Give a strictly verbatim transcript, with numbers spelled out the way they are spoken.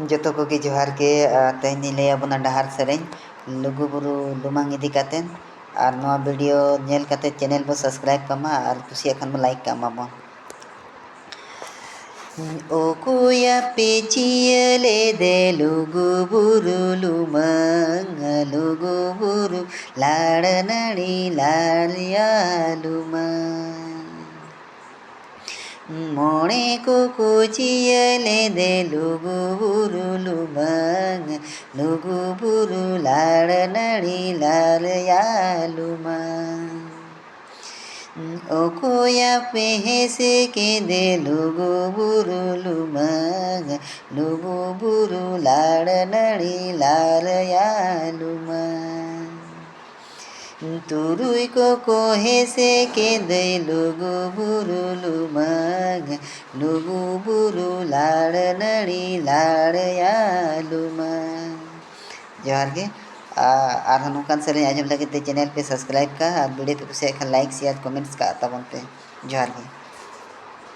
ᱡᱚᱛᱚ ᱠᱚᱜᱮ ᱡᱚᱦᱟᱨ ᱜᱮ᱾ ᱟᱨ ᱛᱮᱦᱮᱧ ᱤᱧ ᱞᱟᱹᱭ ᱟᱵᱚᱱᱟ ᱰᱟᱦᱟᱨ ᱥᱮᱨᱮᱧ ᱞᱩᱜᱩᱵᱩᱨᱩ ᱞᱩᱢᱟᱹᱝ ᱤᱫᱤ ᱠᱟᱛᱮ᱾ ᱟᱨ ᱱᱚᱣᱟ video ᱧᱮᱞ ᱠᱟᱛᱮ channel ᱵᱚ subscribe ᱠᱟᱜ ᱢᱟ, ᱟᱨ ᱠᱩᱥᱤᱭᱟᱜ ᱠᱷᱟᱱ ᱵᱚ like ᱠᱟᱜ ᱢᱟᱵᱚᱱ᱾ ᱚᱠᱚᱭᱟᱯᱮ ᱪᱤᱭᱟᱹ ᱞᱮᱫᱮ ᱞᱩᱜᱩᱵᱩᱨᱩ ᱞᱩᱢᱟᱹᱝ, ᱞᱩᱜᱩᱵᱩᱨᱩ ᱞᱟᱲ ᱱᱟᱹᱲᱤ ᱞᱟᱲᱭᱟ ᱞᱩᱢᱟᱹᱝ᱾ ᱢᱚᱬᱮ ᱠᱚᱠᱚ ᱪᱤᱭᱟᱹ ᱞᱮᱫᱮ ᱞᱩᱜᱩᱵᱩᱨᱩ ᱞᱩᱢᱟᱹᱝ, ᱞᱩᱜᱩᱵᱩᱨᱩ ᱞᱟᱲ ᱱᱟᱹᱲᱤ ᱞᱟᱲᱭᱟ ᱞᱩᱢᱟᱹᱝ᱾ ᱚᱠᱚᱭᱟᱯᱮ ᱦᱮᱸᱥᱮ ᱠᱮᱫᱮ ᱞᱩᱜᱩᱵᱩᱨᱩ ᱞᱩᱢᱟᱹᱝ, ᱞᱩᱜᱩᱵᱩᱨᱩ ᱞᱟᱲ ᱱᱟᱹᱲᱤ ᱞᱟᱲᱭᱟ ᱞᱩᱢᱟᱹᱝ᱾ ᱛᱩᱨᱩᱭ ᱠᱚᱠᱚ ᱦᱮᱸᱥᱮ ᱠᱮᱫᱮ ᱞᱩᱜᱩᱵᱩᱨᱩ ᱞᱩᱢᱟᱹᱝ, ᱞᱩᱜᱩᱵᱩᱨᱩ ᱞᱟᱲ ᱱᱟᱹᱲᱤ ᱞᱟᱲᱭᱟ ᱞᱩᱢᱟᱹᱝ᱾ ᱡᱚᱦᱟᱨ ᱜᱮ᱾ ᱟ-, ᱟᱨᱦᱚᱸ ᱱᱚᱝᱠᱟᱱ ᱥᱮᱨᱮᱧ ᱟᱸᱡᱚᱢ ᱞᱟᱹᱜᱤᱫ ᱛᱮ channel ᱯᱮ subscribe ᱠᱟᱜᱼᱟ, ᱟᱨ video ᱯᱮ ᱠᱩᱥᱤᱭᱟᱜ ᱠᱷᱟᱱ like, share, comments ᱠᱟᱜ ᱛᱟᱵᱚᱱ ᱯᱮ᱾ ᱡᱚᱦᱟᱨ ᱜᱮ᱾